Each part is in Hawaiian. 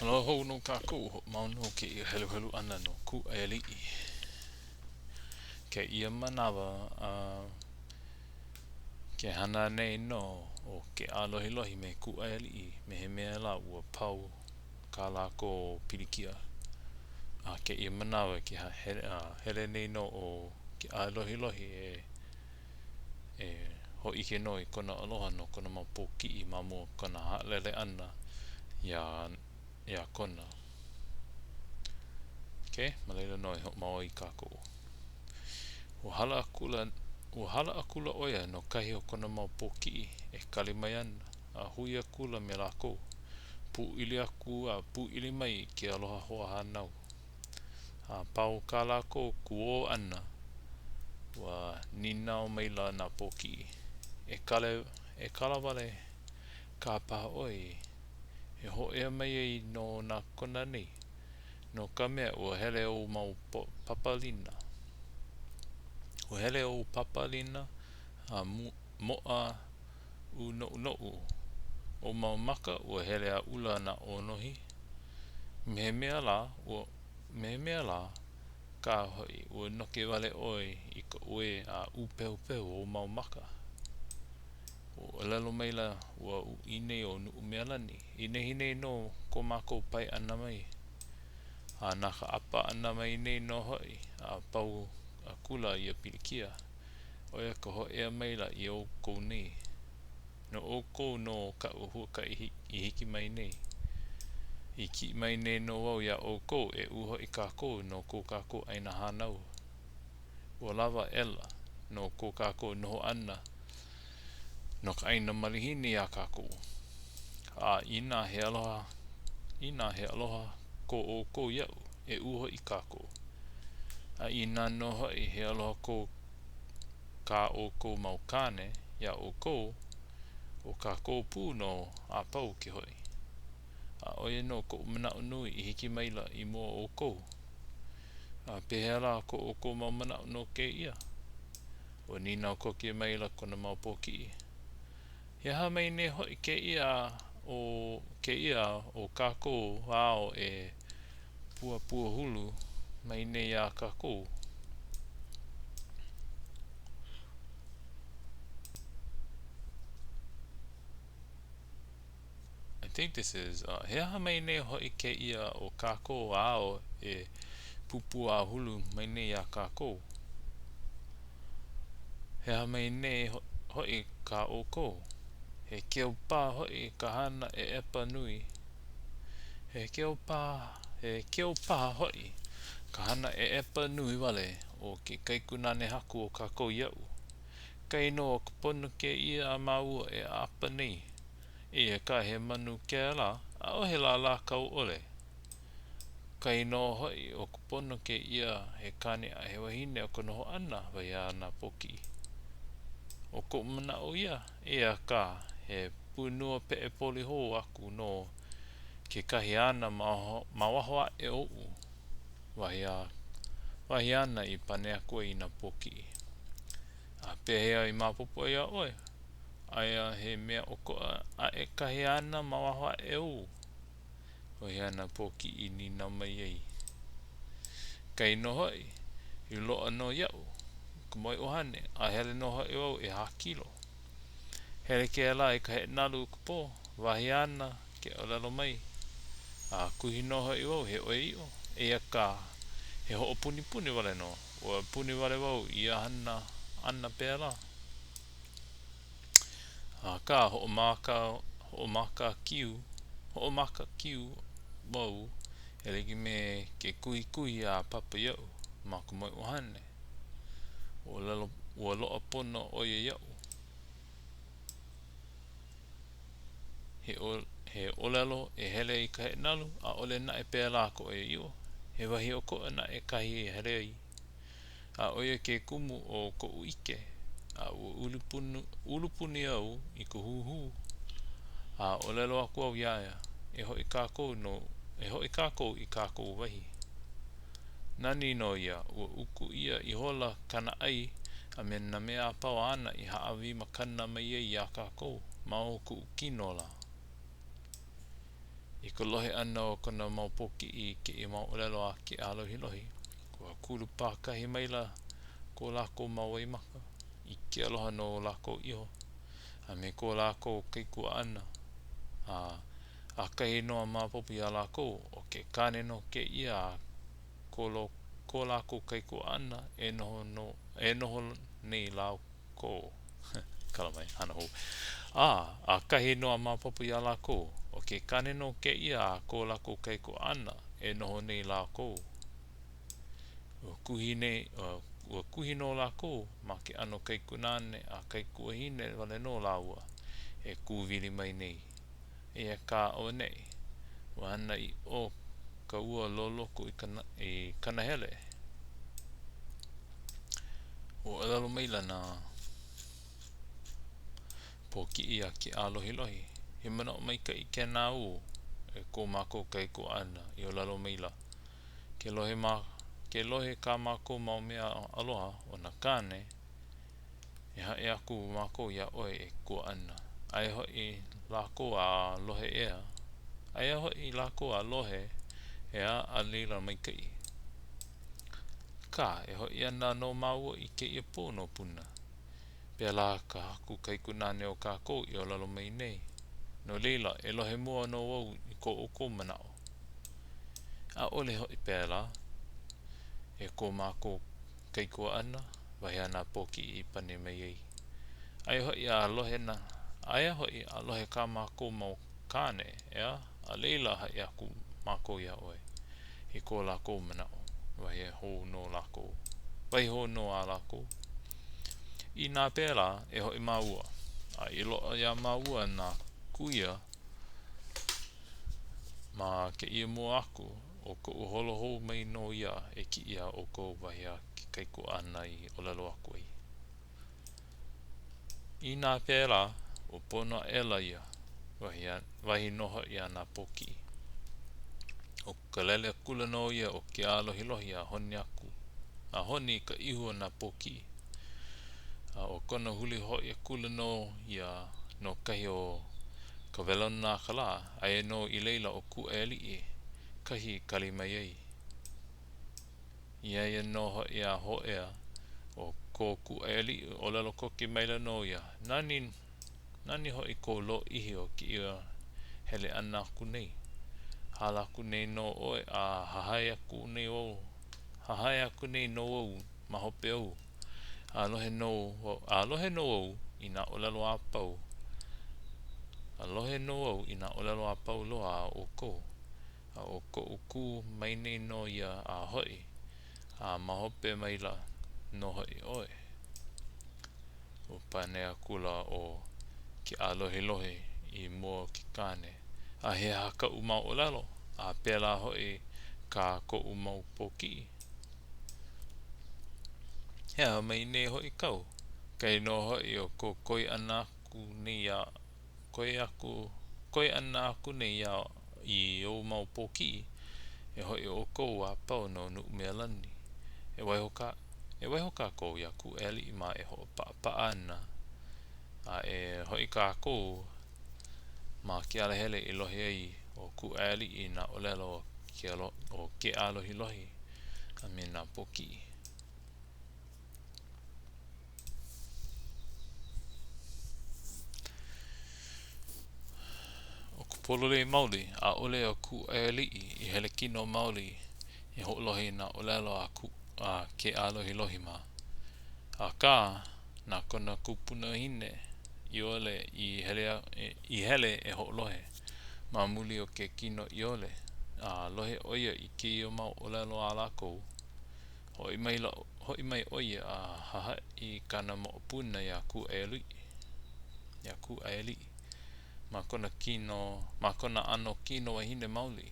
Aloha hou nō kākou, hoʻomau nō kēia heluhelu ʻana no Kūʻaialii. Kēia manawa a ke hana nei nō ʻo Keʻālohilohi me Kūʻaialii me he mea lā ua pau kā lākou pilikia. A kēia manawa ke hele nei nō ʻo Keʻālohilohi e e hōʻike nō i kona aloha no kona mau pōkiʻi ma mua o kona haʻalele ʻana iā iā Kona. Okay, ma laila nō e hoʻomau ai kākou. Ua hala akula, ua hala akula ʻo ia no kahi o kona mau pōkiʻi e kali mai ana, a hui akula me lākou. Pūʻili aku a pūʻili mai i ke aloha hoahānau. A pau kā lākou kūō ʻana, ua nīnau maila nā pōkiʻi, E kale, e kala wale kā paha ʻoe e hōʻea mai ai no nā Kona nei, no ka mea, ua hele ou mau papālina. Ua hele ou papālina a moʻa ʻūnoʻunoʻu. Ou mau maka, ua hele a ʻula nā ʻōnohi. Me he mea lā, ua, me he mea lā kā hoʻi, ua noke wale ʻoe i ka uē a ʻūpehupehu ou mau maka. Ua ʻōlelo maila ua uʻi nei o Nuʻumealani, I nehinei nō ko mākou pae ʻana mai, a na ka ʻapa ʻana mai nei nō hoʻi, a pau akula ia pilikia. ʻO ia ka hōʻea maila i ʻoukou nei. No ʻoukou nō kaʻu huakaʻi i hiki mai nei. I kiʻi mai nei nō wau iā ʻoukou e uhoʻi kākou no ko kākou ʻāina hānau. Ua lawa aʻela nō ko kākou noho ʻana no ka ʻāina malihini iā kākou. A inā he aloha, inā he aloha ko ʻoukou iaʻu, e uhoʻi kākou. A inā nō hoʻi he aloha ko kā ʻoukou mau kāne iā ʻoukou, ʻo kākou pū nō a pau ke hoʻi. A ʻo ia nō koʻu manaʻo nui i hiki maila i mua o ʻoukou. A pehea lā ko ʻoukou mau manaʻo no kēia? Ua nīnau koke maila kona mau pōkiʻi. He aha mai nei hoʻi kēia o kēia o kākou ao e puapuahulu mai nei iā kākou? I think this is uh, He aha mai nei hoʻi kēia o kākou ao e pupuāhulu mai nei iā kākou? He aha mai nei hoʻi kā ʻoukou? He keu paha hoʻi ka hana ʻeʻepa nui. He keu paha, he keu paha hoʻi ka hana ʻeʻepa nui wale o ke kaikunāne haku o kākou iaʻu. Kainō ʻo ka pono kēia a māua e ʻaʻapa nei. Eia kā he manu kēlā, ʻaʻohe lālā kau ʻole. Kainō hoʻi ʻo ka pono kēia he kāne a he wahine o ka noho ʻana, wahi a nā pōkiʻi. ʻO koʻu manaʻo ia, eia kā, he pūnua peʻe poli hou aku nō kekahi āna ma waho aʻe oʻu, wahi a wahi āna i pane aku ai i nā pōkiʻi. A pehea i maopopo ai iā ʻoe, aia he mea ʻokoʻa aʻe kahi āna ma waho aʻe ou? Wahi a nā pōkiʻi i nīnau mai ai. Kainō hoʻi, i loaʻa nō iaʻu ka moeʻuhane, a hele nō hoʻi wau e hākilo. Hele kēlā i ka heʻenalu i ka pō, wahi āna ke ʻōlelo mai. A kuhi nō hoʻi wau he ʻoiaʻiʻo, eia kā, he hoʻopunipuni wale nō, ua puni wale wau i ia hana ʻana pēlā. Akā, hoʻomaka, hoʻomakakiu, hoʻomakakiu wau e like me ke kuhikuhi a Papa iaʻu ma ka moeʻuhane. Ua ʻōlelo, ua loaʻa pono ʻo ia iaʻu. He, he ʻōlelo e hele i ka heʻenalu, ʻaʻole naʻe pēlā ka ʻoiaʻiʻo. He wahi ʻokoʻa naʻe kahi e hele ai. A ʻo ia ke kumu o koʻu ʻike, a ua ulupuni au i ka huhū, a ʻōlelo aku au iā ia, e hoʻi kākou no, e hoʻi kākou i kākou wahi. Nani nō ia, ua uku ʻia ihola kāna ʻai a me nā mea a pau āna i hāʻawi makana mai ai iā kākou ma o kuʻu kino lā. I ka lohe ʻana o kona mau pōkiʻi i kēia mau ʻōlelo a ke ʻālohilohi, ua kulu pākahi maila ko lākou mau waimaka i ke aloha no lākou iho a me ko lākou kaikuaʻana, a ʻakahi nō a maopopo iā lākou, ʻo ke kāne nō kēia a ko, ko lākou kaikuaʻana e noho, no, e noho nei lākou. Kala mai, hana hou. A, ʻakahi nō a maopopo iā lākou, ʻo ke kāne nō kēia a ko lākou kaikuaʻana e noho nei lākou. Ua kuhi nei, ua kuhi nō lākou ma ke ʻano kaikunāne a kaikuahine wale nō lāua e kūwili mai nei. Eia kā auaneʻi, ua hana ʻiʻo ka ua loloku i ka, i ka nahele. Ua ʻōlelo maila nā pōkiʻi iā Keʻālohilohi, He manaʻo maikaʻi kēnā āu e ko mākou kaikuaʻana, i ʻōlelo maila. Ke lohe ma, ke lohe kā mākou mau mea aloha, ʻo nā kāne, e haʻi aku mākou iā ʻoe e kuaʻana. Aia hoʻi lākou a lohe ʻea. Aia hoʻi lākou a lohe, ʻeā, a laila maikaʻi. Akā, e hoʻi ana nō māua i kēia pō no Puna. Pēlā ka haku kaikunāne o kākou i ʻōlelo mai nei. No laila, e lohe mua nō au i ko ʻoukou manaʻo. ʻAʻole hoʻi pēlā, e ko mākou kaikuaʻana, wahi a nā pōkiʻi i pane mai ai. Aia hoʻi a lohe nā, aia hoʻi a lohe kā mākou mau kāne, ʻeā, a laila haʻi aku mākou iā ʻoe i ko lākou manaʻo, wahi hou nō lākou, wahi hou nō a lākou. Inā pēlā, e hoʻi māua, a i loaʻa iā māua nā kuia ma kēia mua aku, ʻo koʻu holo hou mai nō ia e kiʻi iā ʻoukou, wahi a ke kaikuaʻana i ʻōlelo aku ai. Inā pēlā, ua pono aʻela ia, wahi, a, wahi nō hoʻi a nā pōkiʻi. ʻO ka lele akula nō ia o ke ʻālohilohi a honi aku, a honi i ka ihu o nā pōkiʻi. A ʻo kona huli hoʻi akula nō ia no kahi o ka welona a ka lā, aia nō i laila ʻo Kūʻaiāliʻi, kahi i kali mai ai. Iā ia nō hoʻi a hōʻea, ʻo ko Kūʻaiāliʻi ʻōlelo koke maila nō ia, Nani, nani hoʻi kou lōʻihi o kēia hele ʻana aku nei. Hala aku nei nō ʻoe a hahai aku nei wau, hahai aku nei nō au ma hope ou. A lohe nō, a lohe nō au i nā ʻōlelo a pau, a lohe nō au i nā ʻōlelo a pau loa a ʻoukou. A ʻo koʻu kū mai nei nō ia a hoʻi, a ma hope maila nō hoʻi ʻoe. Ua pane akula ʻo Keʻālohilohi i mua o ke kāne, A he aha kaʻu mau ʻōlelo, a pēlā hoʻi kā koʻu mau pōkiʻi? He aha mai nei hoʻi kāu? Kai nō hoʻi ʻo kou koi ʻana aku nei iā Koi aku, koi ʻana aku nei iā i ou mau pōkiʻi, e hoʻi ʻoukou a pau no Nuʻumealani. E waiho kā, e waiho kākou iā Kūʻaiāliʻi mā e hoʻopaʻapaʻa ana, a e hoʻi kākou ma ke alahele i lohe ai ʻo Kūʻaiāliʻi i nā ʻōlelo o ke o Keʻālohilohi a me nā pōkiʻi. ʻO ka pololei maoli, ʻaʻole ʻo Kūʻaiāliʻi i hele kino maoli e hoʻolohe i nā ʻōlelo a a Keʻālohilohi mā. Akā, na kona kupunahine ʻiole i hele i hele e hoʻolohe, ma muli o ke kino ʻiole, a lohe ʻo ia i kēia mau ʻōlelo a lākou, Hoʻi maila, hoʻi mai ʻo ia a hahaʻi i kāna moʻopuna iā Kūʻaiāliʻi, iā Kūʻaiāliʻi, ma kona kino, ma kona ʻano kino wahine maoli.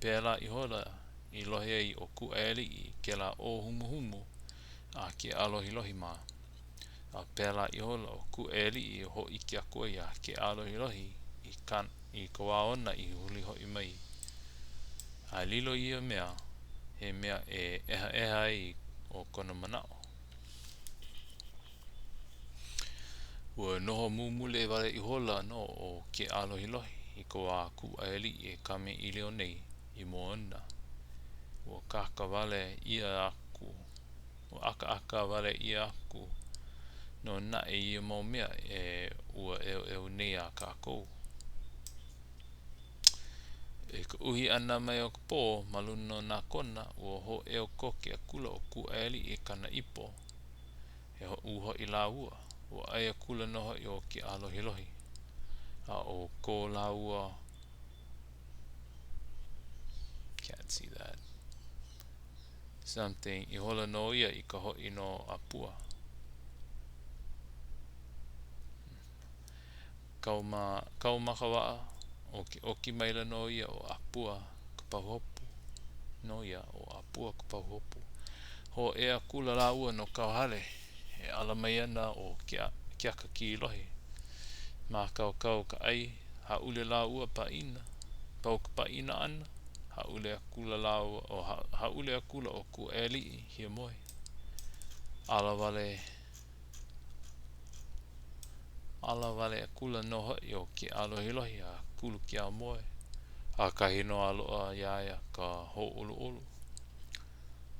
Pēlā ihola i lohe ai ʻo Kūʻaiāliʻi i kēlā ʻōhumuhumu a Keʻālohilohi mā. A pēlā ihola ʻo Kūʻaiāliʻi i hōʻike aku ai iā Keʻālohilohi i ka, i ka wā ona i huli hoʻi mai. A lilo ia mea he mea e ʻehaʻeha ai ʻo kona manaʻo. Ua noho mumule wale ihola nō ʻo Keʻālohilohi. i ka wā a Kūʻaialii e kamaʻilio nei i mua ona. Ua kākā wale ʻia aku, ua ʻakaʻaka wale ʻia aku nō naʻe ia mau mea e ua ʻeuʻeu nei a kākou. I ka uhi ʻana mai o ka pō ma luna o nā kona, ua hōʻeo koke akula ʻo Kūʻaialii i kāna ipo e uhoʻi lāua. Ua ʻai akula nō hoʻi ʻo Keʻalohiloi. A ʻo ko lāua Can't see that. Something ihola nō ia i ka hoʻi no ʻĀpua. Kau ma, kau ma ka waʻa, ʻo ke ʻoki maila nō ia o ʻĀpua ka pahuhopu. Nō ia, ʻo ʻĀpua ka pahuhopu. Hōʻea akula lāua no kauhale, e ala mai ana ʻo Keakakīlohi. Mākaukau ka ʻai, hāʻule lāua pāʻina. Pau ka pāʻina ʻana, hāʻule akula lāua, o hāʻule akula ʻo Kūʻaialii, hiamoe. Ala wale Ala wale akula nō hoʻi ʻo Keʻālohilohi a kulu ke aumoe. ʻAkahi nō a loaʻa iā ia ka hōʻoluʻolu.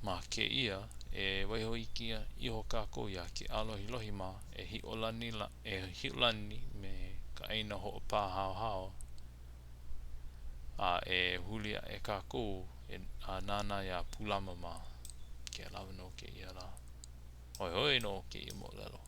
Ma kēia, e waiho iki iho kākou iā Keʻālohilohi mā e hiʻolani, e hiʻolani me ka ʻāina hoʻopāhaohao a e huli aʻe kākou a nānā iā Pūlama mā. Ke lawa nō kēia lā. Hoihoi nō kēia moʻolelo.